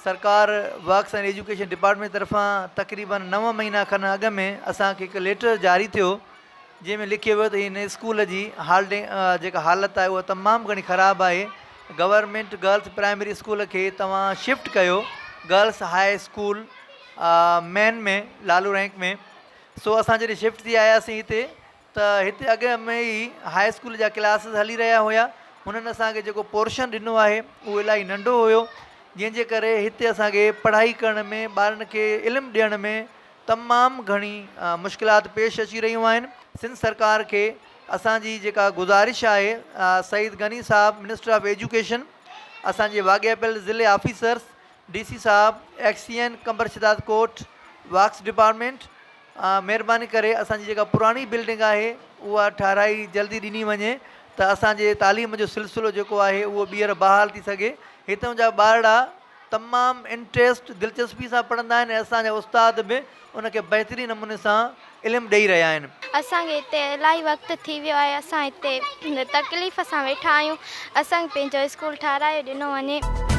سرڪار works and education department طرفان تقريبن نو مهينا کن اڳ ۾ اسان کي هڪ ليٽر جاري ٿيو جنهن ۾ لکيو ويو ته هن اسڪول جي هالڊنگ جيڪا حالت آهي اها تمام گهڻي خراب آهي گورنمينٽ گرلس پرائمري اسڪول کي توهان شفٽ ڪيو girls high school main ۾ Lalo rank ۾ سو اسان جڏهن شفٽ ٿي آياسين هتي ته هتي اڳ ۾ ئي هاء اسڪول جا ڪلاسز هلي رهيا هيا. هنن اسان کي جيڪو پورشن ڏنو آهي اهو الاهي ننڍو هيو جنهن جي ڪري هتي اسان کي پڙهائي ڪرڻ ۾ ٻارن کي علم ڏيڻ ۾ تمام گهڻي مشڪلات پيش اچي رهيون آهن. سنڌ سرڪار کي اسان جي جيڪا گذارش آهي سعيد غني صاحب منسٽر آف ايجوڪيشن اسان جي واڳياپيل ضلعي آفيسرس ڊي سي صاحب XEN Qambar Shahdadkot works department مهرباني ڪري اسان جي جيڪا پراڻي بلڊنگ آهي اها ٺهرائي جلدي ڏني وڃي ته اسان جي تعليم جو سلسلو جيڪو آهي اهو ٻيهر بحال ٿي سگهي. هتان جا ٻارڙا تمام انٽريسٽ دلچسپي سان پڙهندا آهن ۽ اسان جا استاد به ان کي بهترين نموني سان علم ڏئي رهيا آهن. اسان کي هتي الاهي وقت ٿي ويو آهي اسان هتي تڪليف سان ويٺا آهيون اسان کي پنهنجو اسڪول ٺهرايو ڏنو وڃي.